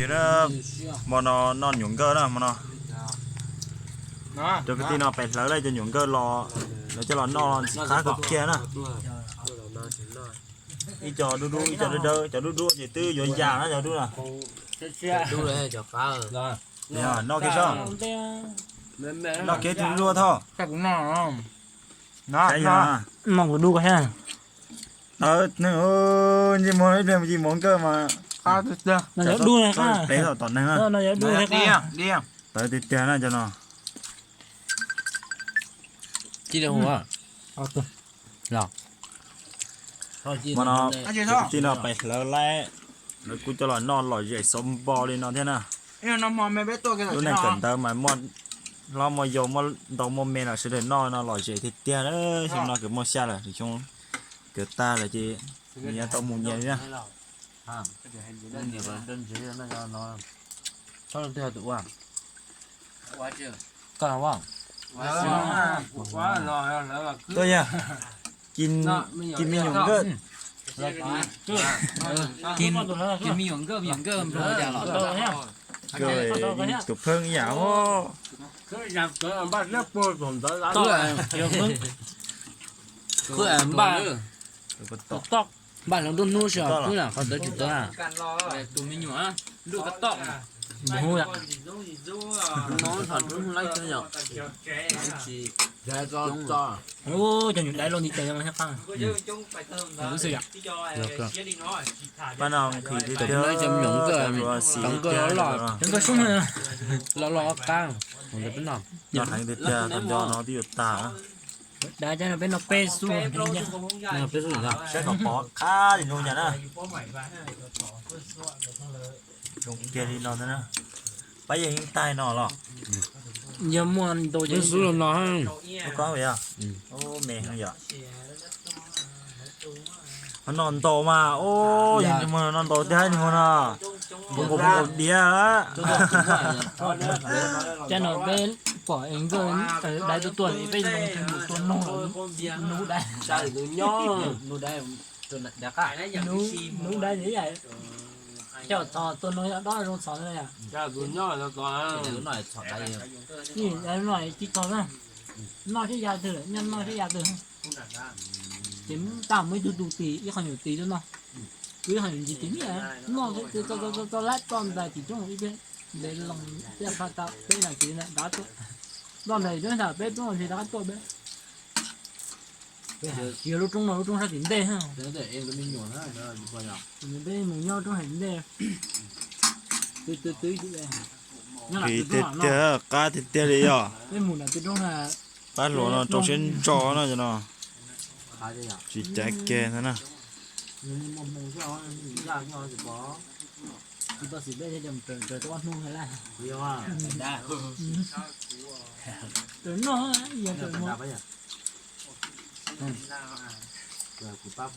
Hmo no noj nyuam nkawj na hmo no. Cov kwv tij no pem hlawv lawm cov nyuam nkawj los, lawv coj los noj ntxim qab kawg kiag na. Ib co dub dub, ib co dawb dawb, cov dub dub ces twb yuav yam na cov dub na. Noj kiag soj. Noj kiag tus dub thoj. Noj kuv dub ko thiab. Tawv, ntsej muag ib pliag mus ci mov nkawj mas. Noj cov dub na, peb tom tom neeg na. Noj cov dub thiab. Tawv tiag tiag na cov no. Hmo no cov kwv tij no pem hlawv lawm, lawv kuj coj los noj lom zem xov npo li no thiab na. Lub neej kawm ntawv mas muaj hlob muaj yau muaj ntau muaj me los sawv daws noj no lom zem tiag tiag. Xyoo no kawg muaj xya lawm, xyoo kawg tag lawm ces nws yuav tau mus nyias li na. Tuaj yog, ci me nyuam nkawj. Ci me nyuam nkawj, me nyuam nkawj nplog cas los nkawj, tus pheej ib yam os. Khwb npaj, npaj hloov nruab hnub seb qhov twg na, qhov ntawd tsis tau na. Tus me nyuam nruab kab toj. Mus hu no thaum nruab hnub laib xwb yom. Cov nyuam daiv los nti tes thiab qab. Lub xwm yom. Pab no nqhis tiag tiag, cov nkawj los los, cov nkawj soob los los qab. Noj heev tiag tiag, tag nco no twb yuav tag. Dav cov no peb noj peb xub, peb xub, saib kom pov qab li no cas na. Zoo kiag li no ntag na. Pab yeej yeej taig no los. Yog muaj ntau ces xub los no. Ub, koj yog, ub, me heev yom. Ho noj ntau mas, ub, yog nws muag noj ntau thiab nws muag no. Npau npau diav lawm. Cov no peb pom es nkawj daiv tuaj tuaj peb zoo tus tua noog los nub daiv. Nub daiv, coj txhos tua noog yog dob zoo txhos na yom. Noj tib txhos na, noj thiab ya twg lawm, noj thiab ya twg. Ces tag muaj ib tug tus tis ib qho nyuam tis tuaj noj, tus ib qho nyuam tis tis noj txo lab txoj ntais tim roob ib pliag, ntev loo thiaj pab tau peb nas this na dab tuaj. Txoj ntais roob tag peb plaub nas this dab tuaj peb. Tsis yog lub roob no, lub roob sab tim ntej. Peb mus nyob roob sab tim ntej. Twb twb twb Nqhis tiag tiag, qab tiag tiag li yom. Peb mus nram twg roob na. Pab hluas no rau siab ntso no cov no. Tsis caiv kiag ntag na. Raws noj, raws mus. Kuv pab